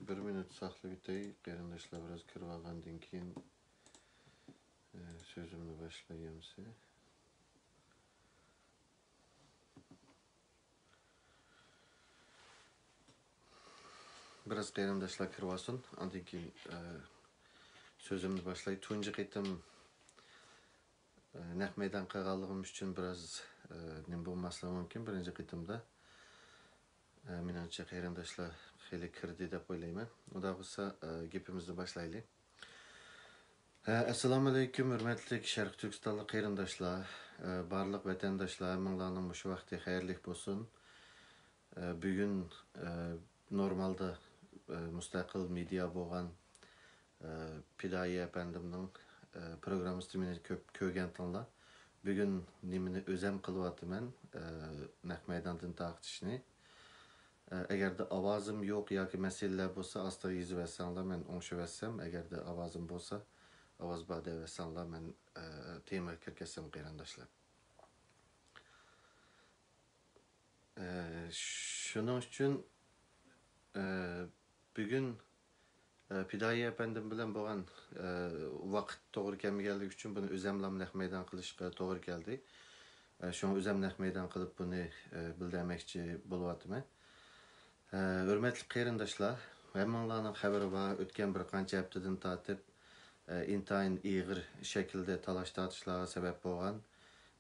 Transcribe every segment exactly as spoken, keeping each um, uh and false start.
بىر مىنۇت ساقلىۋېتەي، قېرىنداشلار بىراز كىرىۋالغاندىن كېيىن، ئە، سۆزۈمنى باشلاي ئەمسە. بىراز قېرىنداشلار كىرىۋالسۇن، ئاندىن كېيىن، ئە، سۆزۈمنى باشلاي. تۇنجى قېتىم، ئە، نەق مەيدان قىلغانلىقىم ئۈچۈن بىراز، ئە، نېمە بولماسلىقى مۇمكىن بىرىنچى قېتىمدا. ئە، مېنىڭچە قېرىنداشلار خېلى كىردى دەپ ئويلايمەن. ئۇنداق بولسا، ئە، گېپىمىزنى باشلايلى. ھە، ئەسسالامۇئەلەيكۇم، ھۆرمەتلىك شەرقىي تۈركىستانلىق قېرىنداشلار، ئە، بارلىق ۋەتەنداشلار، ھەممىڭلارنىڭ مۇشۇ ۋاقتى خەيرلىك بولسۇن. ئە، بۈگۈن، ئە، نورمالدا، ئە، مۇستەقىل مېدىيا بولغان، ئە، پىدائىي ئەپەندىمنىڭ، ئە، پروگراممىسىنى مېنى كۆپ كۆرگەنتىڭلار. بۈگۈن نېمىنى ئۆزەم قىلىۋاتىمەن، ئە، نەق مەيداندىن تارقىتىشنى. ئە، ئەگەردە ئاۋازىم يوق ياكى مەسىلىلەر بولسا، ئاستىغا يېزىۋەتسەڭلار، مەن ئوڭشىۋەتسەم، ئەگەردە ئاۋازىم بولسا، ئاۋاز بار دەۋەتسەڭلار، مەن، ئە، تېمىغا كىرگۈزسەم، قېرىنداشلار. ئە، شۇنىڭ ئۈچۈن، ئە، بۈگۈن، ئە، پىدائىي ئەپەندىم بىلەن بولغان، ئە، ۋاقىت توغرا كەلمىگەنلىكى ئۈچۈن بۇنى ئۆزەملا نەق مەيدان قىلىشقا توغرا كەلدى. ئە، شۇڭا ئۆزەم نەق مەيدان قىلىپ بۇنى، ئە، بىلدۈرمەكچى بولۇۋاتىمەن. ئە، ھۆرمەتلىك قېرىنداشلار، ھەممىڭلارنىڭ خەۋىرى بار، ئۆتكەن بىر قانچە ھەپتىدىن تارتىپ، ئە، ئىنتايىن ئېغىر شەكىلدە تالاش-تارتىشلارغا سەۋەب بولغان،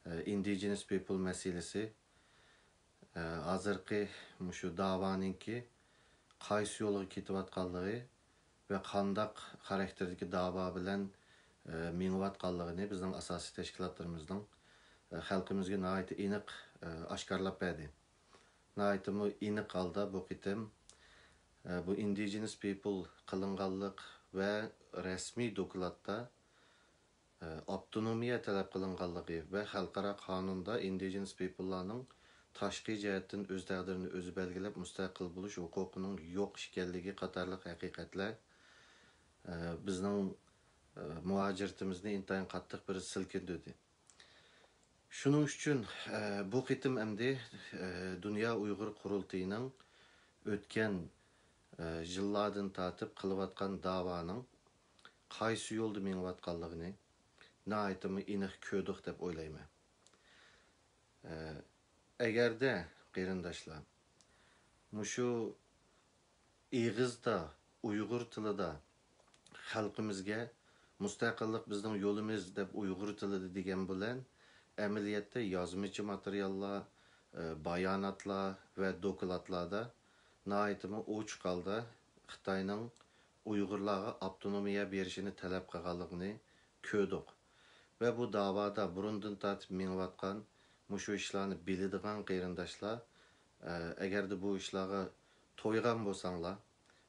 ئە، ئىندىجېنس پىپل مەسىلىسى، ئە، ھازىرقى مۇشۇ داۋانىڭكى قايسى يولغا كېتىۋاتقانلىقى ۋە قانداق خاراكتېردىكى داۋا بىلەن، ئە، مېڭىۋاتقانلىقىنى بىزنىڭ ئاساسىي تەشكىلاتلىرىمىزنىڭ، ئە، خەلقىمىزگە ناھايىتى ئېنىق، ئە، ئاشكارىلاپ بەردى. ناھايىتىمۇ ئېنىق ھالدا بۇ قېتىم، ئە، بۇ ئىندىجېنس پىپل قىلىنغانلىق ۋە رەسمىي دوكلاتتا، ئە، ئاپتونومىيە تەلەپ قىلىنغانلىقى ۋە خەلقئارا قانۇندا ئىندىجېنس پىپللارنىڭ تاشقى جەھەتتىن ئۆز تەقدىرىنى ئۆزى بەلگىلەپ مۇستەقىل بولۇش ھوقۇقىنىڭ يوق ئىكەنلىكى قاتارلىق ھەقىقەتلەر، ئە، بىزنىڭ، ئە، مۇھاجىرىتىمىزنى ئىنتايىن قاتتىق بىر سىلكىندۈردى. شۇنىڭ ئۈچۈن، ئە، بۇ قېتىم ئەمدى، ئە، دۇنيا ئۇيغۇر قۇرۇلتىيىنىڭ ئۆتكەن، ئە، يىللاردىن تارتىپ قىلىۋاتقان داۋانىڭ قايسى يولدا مېڭىۋاتقانلىقىنى ناھايىتىمۇ ئېنىق كۆردۇق دەپ ئويلايمەن. ئە، ئەگەردە، قېرىنداشلار، مۇشۇ ئېغىزدا، ئۇيغۇر تىلىدا خەلقىمىزگە مۇستەقىللىق بىزنىڭ يولىمىز دەپ ئۇيغۇر تىلىدا دېگەن بىلەن، ئەمەلىيەتتە يازمىچە ماتېرىياللار، ئە، باياناتلار ۋە دوكلاتلاردا ناھايىتىمۇ ئوچۇق ھالدا خىتاينىڭ ئۇيغۇرلارغا ئاپتونومىيە بېرىشىنى تەلەپ قىلغانلىقىنى كۆردۇق. ۋە بۇ داۋادا بۇرۇندىن تارتىپ مېڭىۋاتقان مۇشۇ ئىشلارنى بىلىدىغان قېرىنداشلار، ئە، ئەگەردە بۇ ئىشلارغا تويغان بولساڭلار،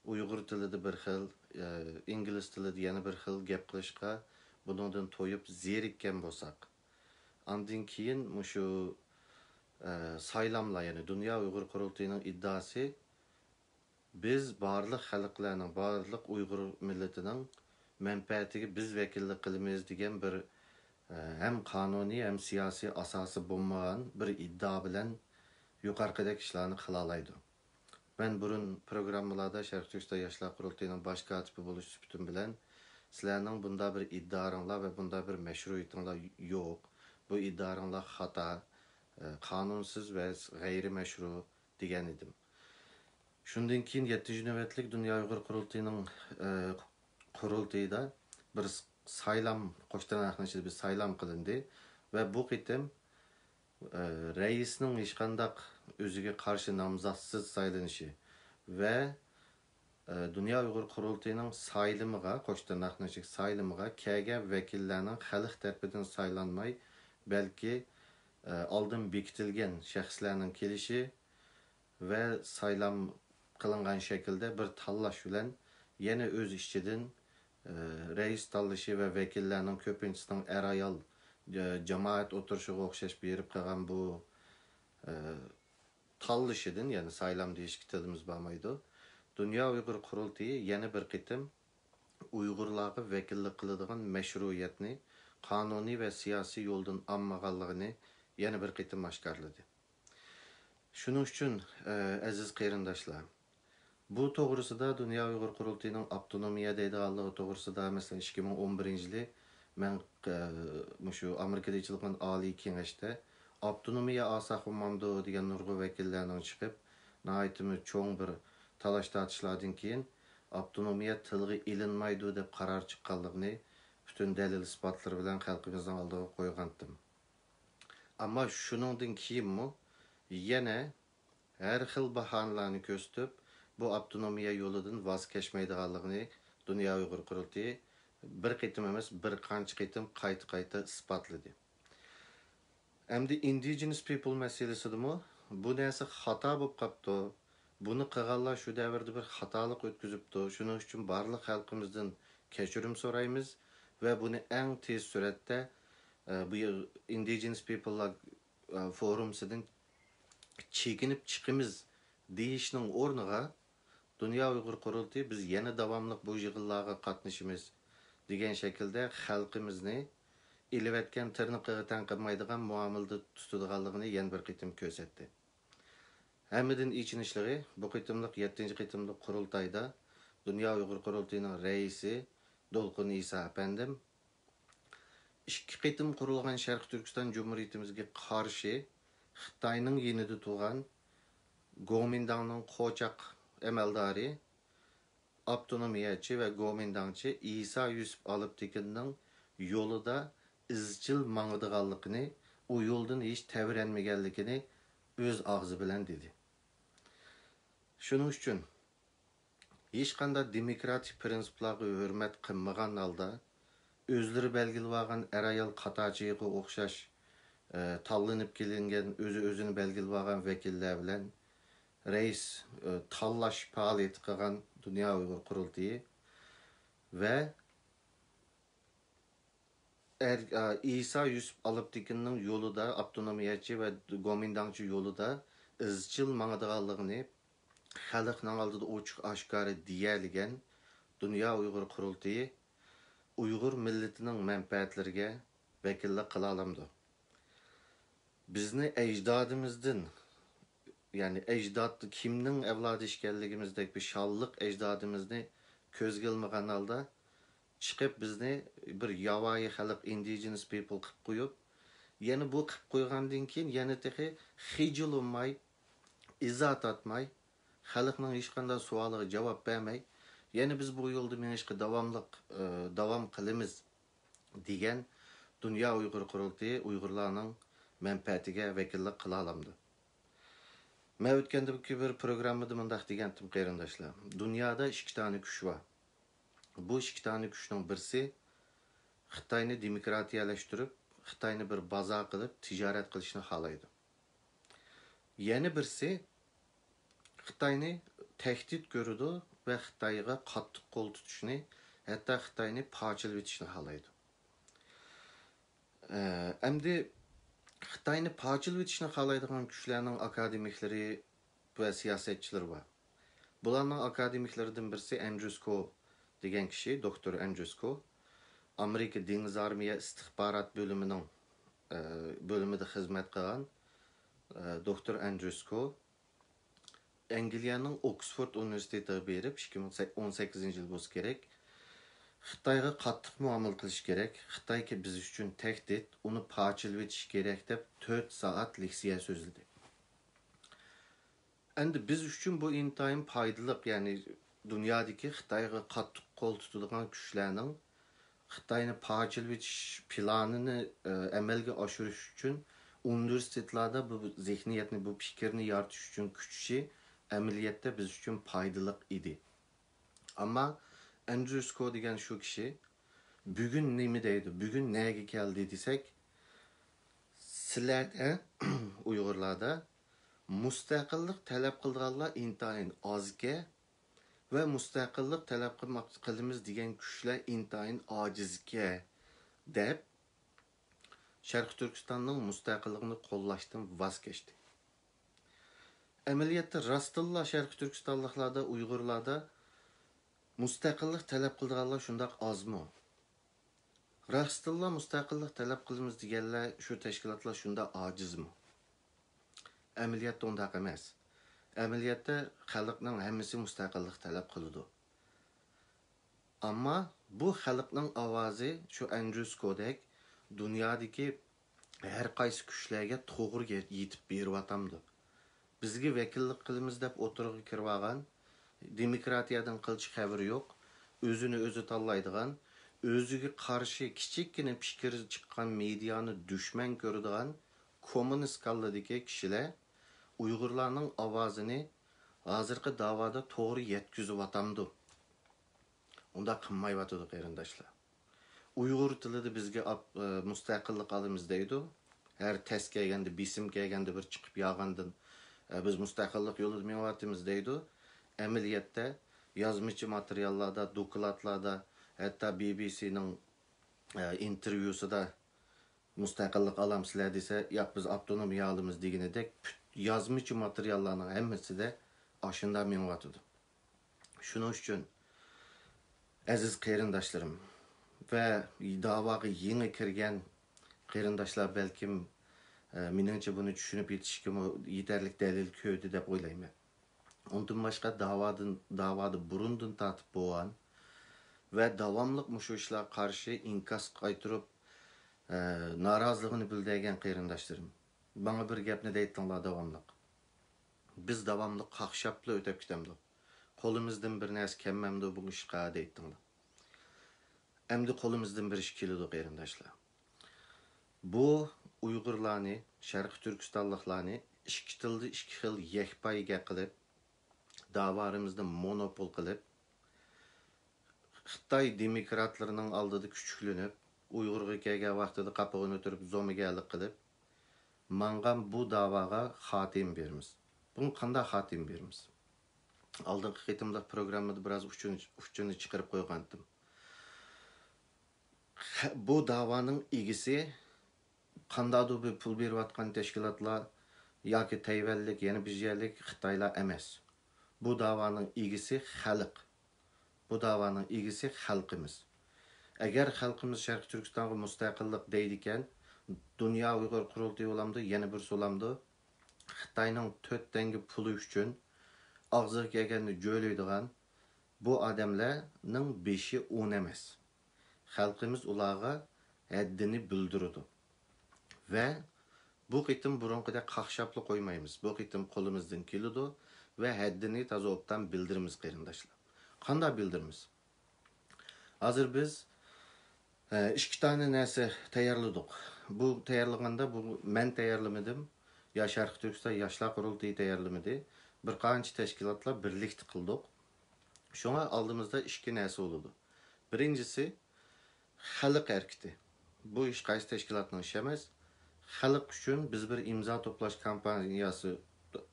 ئۇيغۇر تىلىدا بىر خىل، ئە، ئىنگلىز تىلىدا يەنە بىر خىل گەپ قىلىشقا بۇنىڭدىن تويۇپ زېرىككەن بولساق، ئاندىن كېيىن مۇشۇ، ئە، سايلاملار، يەنى دۇنيا ئۇيغۇر قۇرۇلتىيىنىڭ ئىددىئاسى، بىز بارلىق خەلقلەرنىڭ، بارلىق ئۇيغۇر مىللىتىنىڭ مەنپەئەتىگە بىز ۋەكىللىك قىلىمىز دېگەن بىر، ئە، ھەم قانۇنىي، ھەم سىياسىي ئاساسى بولمىغان بىر ئىددىئا بىلەن يۇقىرىقىدەك ئىشلارنى قىلالايدۇ. مەن بۇرۇن پروگراممىلاردا شەرقىي تۈركىستان ياشلار قۇرۇلتىيىنىڭ باش كاتىپى بولۇش سۈپىتىم بىلەن سىلەرنىڭ بۇنداق بىر ئىدارىڭلار ۋە بۇنداق بىر مەشرۇئىيىتىڭلار يوق، بۇ ئىدارىڭلار خاتا، ئە، قانۇنسىز ۋە غەيرىي مەشرۇ دېگەن ئىدىم. شۇندىن كېيىن يەتتىنچى نۆۋەتلىك دۇنيا ئۇيغۇر قۇرۇلتىيىنىڭ، ئە، قۇرۇلتىيىدا بىر س-، سايلام، قوش تىرناقنىڭ ئىچىدە بىر سايلام قىلىندى ۋە بۇ قېتىم، ئە، رەئىسنىڭ ھېچقانداق ئۆزىگە قارشى نامزاتسىز سايلىنىشى ۋە، ئە، دۇنيا ئۇيغۇر قۇرۇلتىيىنىڭ سايلىمىغا، قوش تىرناقنىڭ ئىچىدىكى سايلىمىغا كەلگەن ۋەكىللەرنىڭ خەلق تەرىپىدىن سايلانماي، بەلكى، ئە، ئالدىن بېكىتىلگەن شەخسلەرنىڭ كېلىشى، ۋە سايلام قىلىنغان شەكىلدە بىر تاللاش بىلەن يەنە ئۆز ئىچىدىن، ئە، رەئىس تاللىشى ۋە ۋەكىللەرنىڭ كۆپىنچىسىنىڭ ئەر-ئايال، ئە، جامائەت ئولتۇرۇشىغا ئوخشاش بېرىپ قالغان بۇ، ئە، تاللىشىدىن، يەنى سايلام دېيىشكە تىلىمىز بارمايدۇ. دۇنيا ئۇيغۇر قۇرۇلتىيى يەنە بىر قېتىم ئۇيغۇرلارغا ۋەكىللىك قىلىدىغان مەشرۇئىيەتنى قانۇنىي ۋە سىياسىي يولدىن ئالمىغانلىقىنى يەنە بىر قېتىم ئاشكارىلىدى. شۇنىڭ ئۈچۈن، ئە، ئەزىز قېرىنداشلار، بۇ توغرىسىدا دۇنيا ئۇيغۇر قۇرۇلتىيىنىڭ ئاپتونومىيە دەيدىغانلىقى توغرىسىدا، مەسىلەن، ئىككى مىڭ ئون بىرىنچى يىلى مەن، ئە، مۇشۇ ئامېرىكىدا ئېچىلغان ئالىي كېڭەشتە ئاپتونومىيە ئالساق بولمامدۇ دېگەن نۇرغۇن ۋەكىللەرنىڭ چىقىپ، ناھايىتىمۇ چوڭ بىر تالاش-تارتىشلاردىن كېيىن، ئاپتونومىيە تىلغا ئېلىنمايدۇ دەپ قارار چىققانلىقىنى پۈتۈن دەلىل-ئىسپاتلىرى بىلەن خەلقىمىزنىڭ ئالدىغا قويغانتىم. ئەمما شۇنىڭدىن كېيىنمۇ يەنە ھەر خىل باھانىلەرنى كۆرسىتىپ، بۇ ئاپتونومىيە يولىدىن ۋاز كەچمەيدىغانلىقىنى دۇنيا ئۇيغۇر قۇرۇلتىيى بىر قېتىم ئەمەس، بىر قانچە قېتىم قايتا-قايتا ئىسپاتلىدى. ئەمدى ئىندىجېنس پىپل مەسىلىسىدىمۇ بۇ نەرسە خاتا بولۇپ قاپتۇ. بۇنى قىلغانلار شۇ دەۋردە بىر خاتالىق ئۆتكۈزۈپتۇ. شۇنىڭ ئۈچۈن بارلىق خەلقىمىزدىن كەچۈرۈم سورايمىز ۋە بۇنى ئەڭ تېز سۈرئەتتە، ئە، بۇ يەر ئىندىجېنس پىپللار، ئە، فورۇمسىدىن چېكىنىپ چىقىمىز دېيىشنىڭ ئورنىغا، دۇنيا ئۇيغۇر قۇرۇلتىيى بىز يەنە داۋاملىق بۇ يىغىنلارغا قاتنىشىمىز دېگەن شەكىلدە خەلقىمىزنى ئېلىۋەتكەن تىرنىقىغا تەڭ قىلمايدىغان مۇئامىلىدە تۇتىدىغانلىقىنى يەنە بىر قېتىم كۆرسەتتى. ھەممىدىن ئېچىنىشلىقى، بۇ قېتىملىق يەتتىنچى قېتىملىق قۇرۇلتايدا دۇنيا ئۇيغۇر قۇرۇلتىيىنىڭ رەئىسى دولقۇن ئىسا ئەپەندىم ئىككى قېتىم قۇرۇلغان شەرقىي تۈركىستان جۇمھۇرىيىتىمىزگە قارشى خىتاينىڭ يېنىدا تۇرغان گومىنداڭنىڭ قوچاق ئەمەلدارى، ئاپتونومىيەچى ۋە گومىنداڭچى ئىسا يۈسۈپ ئالپتېكىننىڭ يولىدا ئىزچىل ماڭىدىغانلىقىنى، ئۇ يولدىن ھېچ تەۋرەنمىگەنلىكىنى ئۆز ئاغزى بىلەن دېدى. شۇنىڭ ئۈچۈن ھېچقانداق دېموكراتىك پىرىنسىپلارغا ھۆرمەت قىلمىغان ھالدا، ئۆزلىرى بەلگىلىۋالغان ئەر-ئايال قاتارچىغا ئوخشاش، ئە، تاللىنىپ كېلىنگەن، ئۆزى ئۆزىنى بەلگىلىۋالغان ۋەكىللەر بىلەن رەئىس، ئە، تاللاش پائالىيىتى قىلغان دۇنيا ئۇيغۇر قۇرۇلتىيى ۋە ئەر-، ئە، ئىسا يۈسۈپ ئالپتېكىننىڭ يولىدا، ئاپتونومىيەچى ۋە گومىنداڭچى يولىدا ئىزچىل ماڭىدىغانلىقىنى خەلقنىڭ ئالدىدا ئوچۇق-ئاشكارا دېيەلىگەن دۇنيا ئۇيغۇر قۇرۇلتىيى ئۇيغۇر مىللىتىنىڭ مەنپەئەتلىرىگە ۋەكىللىك قىلالامدۇ؟ بىزنى ئەجدادىمىزدىن، يەنى ئەجداد، كىمنىڭ ئەۋلادى ئىكەنلىكىمىزدەك بىر شانلىق ئەجدادىمىزنى كۆزگە ئىلمىغان ھالدا چىقىپ بىزنى بىر ياۋايى خەلق، ئىندىجېنس پىپل قىلىپ قويۇپ، يەنە بۇ قىلىپ قويغاندىن كېيىن يەنە تېخى خىجىل بولماي، ئىزا تارتماي، خەلقنىڭ ھېچقانداق سوئالىغا جاۋاب بەرمەي، يەنە بىز بۇ يولدا مېڭىشقا داۋاملىق، ئى، داۋام قىلىمىز دېگەن دۇنيا ئۇيغۇر قۇرۇلتىيى ئۇيغۇرلارنىڭ مەنپەئەتىگە ۋەكىللىك قىلالامدۇ؟ مەن ئۆتكەندىكى بىر پروگراممىدا مۇنداق دېگەنتىم، قېرىنداشلار، دۇنيادا ئىككى دانە كۈچ بار. بۇ ئىككى دانە كۈچنىڭ بىرسى خىتاينى دېموكراتىيەلەشتۈرۈپ، خىتاينى بىر بازار قىلىپ تىجارەت قىلىشنى خالايدۇ. يەنە بىرسى خىتاينى تەھدىت كۆرىدۇ ۋە خىتايغا قاتتىق قول تۇتۇشنى، ھەتتا خىتاينى پارچىلىۋېتىشنى خالايدۇ. ئە، ئەمدى خىتاينى پارچىلىۋېتىشنى خالايدىغان كۈچلەرنىڭ ئاكادېمىكلىرى ۋە سىياسەتچىلىرى بار. بۇلارنىڭ ئاكادېمىكلىرىدىن بىرسى ئەندريۇس كو دېگەن كىشى، دوكتور ئەندريۇس كو. ئامېرىكا دېڭىز ئارمىيە ئىستىخبارات بۆلۈمىنىڭ، ئە، بۆلۈمىدە خىزمەت قىلغان، ئە، دوكتور ئەندريۇس كو. ئەنگلىيەنىڭ ئوكسفورد ئۇنىۋېرسىتېتىغا بېرىپ، ئىككى مىڭ ئون سەككىزىنچى يىل بولسا كېرەك، خىتايغا قاتتىق مۇئامىلە قىلىش كېرەك، خىتاي بىز ئۈچۈن تەھدىت، ئۇنى پارچىلىۋېتىش كېرەك دەپ تۆت سائەت لېكسىيە سۆزلىدى. ئەمدى بىز ئۈچۈن بۇ ئىنتايىن پايدىلىق، يەنى دۇنيادىكى خىتايغا قاتتىق قول تۇتىدىغان كۈچلەرنىڭ خىتاينى پارچىلىۋېتىش پىلانىنى، ئە، ئەمەلگە ئاشۇرۇش ئۈچۈن ئۇنىۋېرسىتېتلاردا بۇ زېھنىيەتنى، بۇ پىكىرنى يارىتىش ئۈچۈن كۈچىشى ئەمەلىيەتتە بىز ئۈچۈن پايدىلىق ئىدى. ئەمما ئەندريۇس كو دېگەن شۇ كىشى بۈگۈن نېمە دەيدۇ، بۈگۈن نەگە كەلدى دېسەك، سىلەردە، ئۇيغۇرلاردا مۇستەقىللىق تەلەپ قىلىدىغانلار ئىنتايىن ئازكەن، ۋە مۇستەقىللىق تەلەپ قىلماق-، قىلىمىز دېگەن كۈچلەر ئىنتايىن ئاجىزكەن، دەپ، شەرقىي تۈركىستاننىڭ مۇستەقىللىقىنى قوللاشتىن ۋاز كەچتى. ئەمەلىيەتتە، راستتىنلا شەرقىي تۈركىستانلىقلاردا، ئۇيغۇرلاردا مۇستەقىللىق تەلەپ قىلىدىغانلار شۇنداق ئازمۇ؟ راستتىنلا مۇستەقىللىق تەلەپ قىلىمىز دېگەنلەر، شۇ تەشكىلاتلار شۇنداق ئاجىزمۇ؟ ئەمەلىيەتتە ئۇنداق ئەمەس. ئەمەلىيەتتە خەلقنىڭ ھەممىسى مۇستەقىللىق تەلەپ قىلىدۇ. ئەمما بۇ خەلقنىڭ ئاۋازى شۇ ئەندريۇ سكودەك دۇنيادىكى ھەر قايسى كۈچلەرگە توغرا يە-، يېتىپ بېرىۋاتامدۇ؟ بىزگە ۋەكىللىك قىلىمىز دەپ ئوتتۇرىغا كىرىۋالغان، دېموكراتىيەدىن قىلچە خەۋىرى يوق، ئۆزىنى ئۆزى تاللايدىغان، ئۆزىگە قارشى كىچىككىنە پىكىر چىققان مېدىيانى دۈشمەن كۆرىدىغان كوممۇنىست كاللىدىكى كىشىلەر ئۇيغۇرلارنىڭ ئاۋازىنى ھازىرقى داۋادا توغرا يەتكۈزۈۋاتامدۇ؟ ئۇنداق قىلمايۋاتىدۇ، قېرىنداشلار. ئۇيغۇر تىلىدا بىزگە ئاپ-، ئە، مۇستەقىللىق ئالىمىز دەيدۇ. ھەر تەس كەلگەندە، بېسىم كەلگەندە بىر چىقىپ ياغاندىن، ئە، بىز مۇستەقىللىق يولىدا مېڭىۋاتىمىز دەيدۇ. ئەمەلىيەتتە يازمىچە ماتېرىياللاردا، دوكلاتلاردا، ھەتتا بى بى سىنىڭ، ئە، ئىنتېرۋيۇسىدا مۇستەقىللىق ئالامسىلەر دېسە، ياق، بىز ئاپتونومىيە ئالىمىز دېگىنىدەك پۈت-، يازمىچە ماتېرىياللارنىڭ ھەممىسىدە ئاشۇنداق مېڭىۋاتىدۇ. شۇنىڭ ئۈچۈن، ئەزىز قېرىنداشلىرىم ۋە داۋاغا يېڭى كىرگەن قېرىنداشلار بەلكىم، ئە، مېنىڭچە بۇنى چۈشىنىپ يېتىشكىمۇ يېتەرلىك دەلىل كۆردى دەپ ئويلايمەن. ئۇندىن باشقا داۋادىن، داۋادا بۇرۇندىن تارتىپ بولغان ۋە داۋاملىق مۇشۇ ئىشلارغا قارشى ئىنكاس قايتۇرۇپ، ئە، نارازىلىقىنى بىلدۈرگەن قېرىنداشلىرىم، ماڭا بىر گەپنى دەيتتىڭلار داۋاملىق. بىز داۋاملىق قاقشاپلا ئۆتۈپ كېتەمدۇق. قولىمىزدىن بىر نەرسە كەلمەمدۇ بۇ ئىشقا دەيتتىڭلار. ئەمدى قولىمىزدىن بىر ئىش كېلىدۇ، قېرىنداشلار. بۇ ئۇيغۇرلارنى، شەرقىي تۈركىستانلىقلارنى ئىككى تىلدا ئىككى خىل يەكپايگە قىلىپ، داۋالىرىمىزنى مونوپول قىلىپ، خىتاي دېموكراتلىرىنىڭ ئالدىدا كۈچۈكلىنىپ، ئۇيغۇرغا كەلگەن ۋاقتىدا قاپىغىنى ئۆتۈرۈپ، زومىگەرلىك قىلىپ ماڭغان بۇ داۋاغا خاتىمە بېرىمىز. بۇنى قانداق خاتىمە بېرىمىز؟ ئالدىنقى قېتىملىق پروگراممىدا بىراز ئۇچۇن-، ئۇچۇنى چىقىرىپ قويغانتىم. خە-، بۇ داۋانىڭ ئىگىسى قانداقتۇر بىر پۇل بېرىۋاتقان تەشكىلاتلار ياكى تەيۋەنلىك، يەنە بىر يەرلىك خىتايلار ئەمەس. بۇ داۋانىڭ ئىگىسى خەلق. بۇ داۋانىڭ ئىگىسى خەلقىمىز. ئەگەر خەلقىمىز شەرقىي تۈركىستانغا مۇستەقىللىق دەيدىكەن، دۇنيا ئۇيغۇر قۇرۇلتىيى بولامدۇ، يەنە بىرسى بولامدۇ، خىتاينىڭ تۆت تەڭگە پۇلى ئۈچۈن ئاغزىغا كەلگەننى جۆلەيدىغان بۇ ئادەملەرنىڭ بېشى ئون ئەمەس. خەلقىمىز ئۇلارغا ھەددىنى بىلدۈرىدۇ. ۋە بۇ قېتىم بۇرۇنقىدەك قاقشاپلا قويمايمىز. بۇ قېتىم قولىمىزدىن كېلىدۇ ۋە ھەددىنى تازا ئوبدان بىلدۈرىمىز، قېرىنداشلار. قانداق بىلدۈرىمىز؟ ھازىر بىز، ئە، ئىككى دانە نەرسە تەييارلىدۇق. بۇ تەييارلىغاندا بۇ مەن تەييارلىمىدىم، يا شەرقىي تۈركىستان ياشلار قۇرۇلتىيى تەييارلىمىدى. بىر قانچە تەشكىلاتلار بىرلىكتە قىلدۇق. شۇڭا ئالدىمىزدا ئىككى نەرسە بولىدۇ. بىرىنچىسى، خەلق ھەرىكىتى. بۇ ھېچقايسى تەشكىلاتنىڭ ئىشى ئەمەس. خەلق ئۈچۈن بىز بىر ئىمزا توپلاش كامپانىيەسى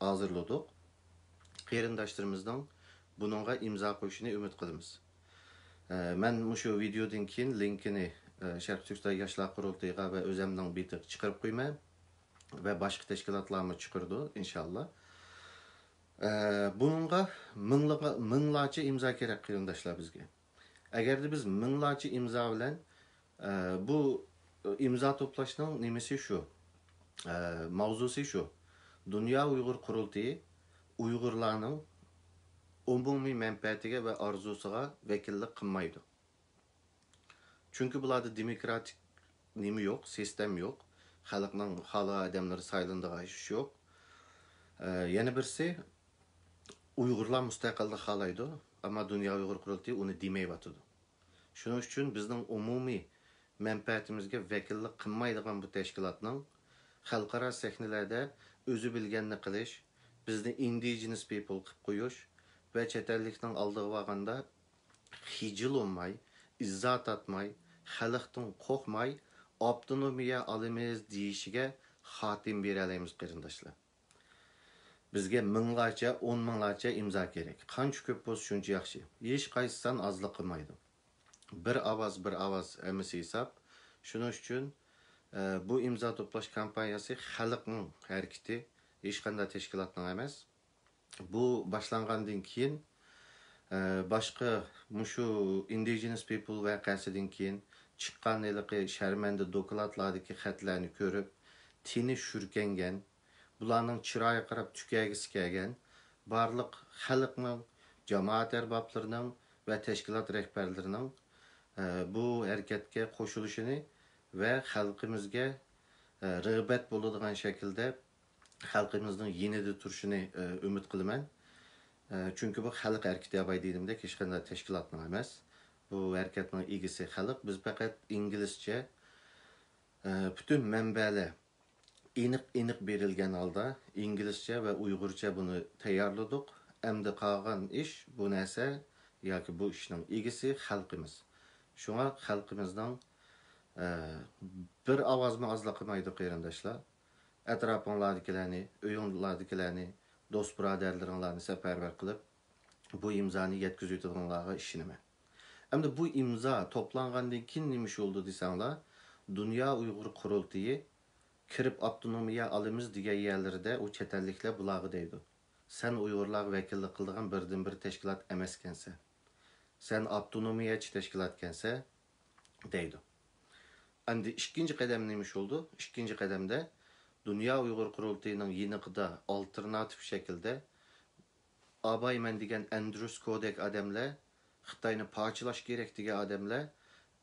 ھازىرلىدۇق. قېرىنداشلىرىمىزنىڭ بۇنىڭغا ئىمزا قويۇشىنى ئۈمىد قىلىمىز. ئە، مەن مۇشۇ ۋىدېودىن كېيىن لىنكىنى، ئە، شەرقىي تۈركىستان ياشلار قۇرۇلتىيىغا ۋە ئۆزەمنىڭ بېتىغا چىقىرىپ قويىمەن. ۋە باشقا تەشكىلاتلارمۇ چىقىرىدۇ، ئىنشاللا. ئە، بۇنىڭغا مىڭلىغا-، مىڭلارچە ئىمزا كېرەك، قېرىنداشلار، بىزگە. ئەگەردە بىز مىڭلارچە ئىمزا بىلەن، ئە، بۇ ئىمزا توپلاشنىڭ نېمىسى شۇ، ئە، ماۋزۇسى شۇ، دۇنيا ئۇيغۇر قۇرۇلتىيى ئۇيغۇرلارنىڭ ئومۇمىي مەنپەئەتىگە ۋە ئارزۇسىغا ۋەكىللىك قىلمايدۇ. چۈنكى بۇلاردا دېموكراتىك نېمە يوق، سىستېما يوق. خەلقنىڭ خالىغان ئادەملىرى سايلىنىدىغان ئىش يوق. ئە، يەنە بىرسى، ئۇيغۇرلار مۇستەقىللىق خالايدۇ، ئەمما دۇنيا ئۇيغۇر قۇرۇلتىيى ئۇنى دېمەيۋاتىدۇ. شۇنىڭ ئۈچۈن بىزنىڭ ئومۇمىي مەنپەئەتىمىزگە ۋەكىللىك قىلمايدىغان بۇ تەشكىلاتنىڭ خەلقئارا سەھنىلەردە ئۆزى بىلگەننى قىلىش، بىزنى ئىندىجېنس پىپل قىلىپ قويۇش ۋە چەت ئەللىكنىڭ ئالدىغا بارغاندا خىجىل بولماي، ئىززا تارتماي، خەلقتىن قورقماي، ئاپتونومىيە ئالىمىز دېيىشىگە خاتىمە بېرەلەيمىز، قېرىنداشلار. بىزگە مىڭلارچە، ئون مىڭلارچە ئىمزا كېرەك. قانچە كۆپ بولسا، شۇنچە ياخشى. ھېچقايسى سان ئازلىق قىلمايدۇ. بىر ئاۋاز، بىر ئاۋاز ھەممىسى ھېساب. شۇنىڭ ئۈچۈن، ئە، بۇ ئىمزا توپلاش كامپانىيەسى خەلقنىڭ ھەرىكىتى، ھېچقانداق تەشكىلاتنىڭ ئەمەس. بۇ باشلانغاندىن كېيىن، ئە، باشقا مۇشۇ ئىندىجېنس پىپل ۋەقەسىدىن كېيىن چىققان ھېلىقى شەرمەندە دوكلاتلاردىكى خەتلەرنى كۆرۈپ، تېنى شۈركەنگەن، بۇلارنىڭ چىرايىغا قاراپ تۈكەرگۈسى كەلگەن، بارلىق خەلقنىڭ، جامائەت ئەربابلىرىنىڭ ۋە تەشكىلات رەھبەرلىرىنىڭ، ئە، بۇ ھەرىكەتكە قوشۇلۇشىنى ۋە خەلقىمىزگە، ئە، رىغبەت بولىدىغان شەكىلدە خەلقىمىزنىڭ يېنىدا تۇرۇشىنى، ئە، ئۈمىد قىلىمەن. ئە، چۈنكى بۇ خەلق ھەرىكىتى، ئاۋاي دېگىنىمدەك، ھېچقانداق تەشكىلاتنىڭ ئەمەس. بۇ ھەرىكەتنىڭ ئىگىسى خەلق. بىز پەقەت ئىنگلىزچە، ئە، پۈتۈن مەنبەلەر ئېنىق، ئېنىق بېرىلگەن ھالدا ئىنگلىزچە ۋە ئۇيغۇرچە بۇنى تەييارلىدۇق. ئەمدى قالغان ئىش، بۇ نەرسە ياكى بۇ ئىشنىڭ ئىگىسى خەلقىمىز. شۇڭا خەلقىمىزنىڭ، ئە، بىر ئاۋازمۇ ئازلىق قىلمايدۇ، قېرىنداشلار. ئەتراپىڭلاردىكىلەرنى، ئۆيۈڭلاردىكىلەرنى، دوست بۇرادەرلىرىڭلارنى سەپەرۋەر قىلىپ، بۇ ئىمزانى يەتكۈزۈۋېتىدىغانلارغا ئىشىنىمەن. ئەمدى بۇ ئىمزا توپلانغاندىن كېيىن نېمە ئىش بولدى دېسەڭلار، دۇنيا ئۇيغۇر قۇرۇلتىيى كىرىپ ئاپتونومىيە ئالىمىز دېگەن يەرلىرىدە ئۇ چەت ئەللىكلەر بۇلارغا دەيدۇ، سەن ئۇيغۇرلارغا ۋەكىللىك قىلىدىغان بىردىنبىر تەشكىلات ئەمەسكەنسەن، سەن ئاپتونومىيەچى تەشكىلاتكەنسەن دەيدۇ. ئەمدى ئىككىنچى قەدەم نېمە ئىش بولدى؟ ئىككىنچى قەدەمدە دۇنيا ئۇيغۇر قۇرۇلتىيىنىڭ يېنىقىدا ئالتېرناتىپ شەكىلدە ئاباي مەن دېگەن ئەندرۇ سكودەك ئادەملەر، خىتاينى پارچىلاش كېرەك دېگەن ئادەملەر،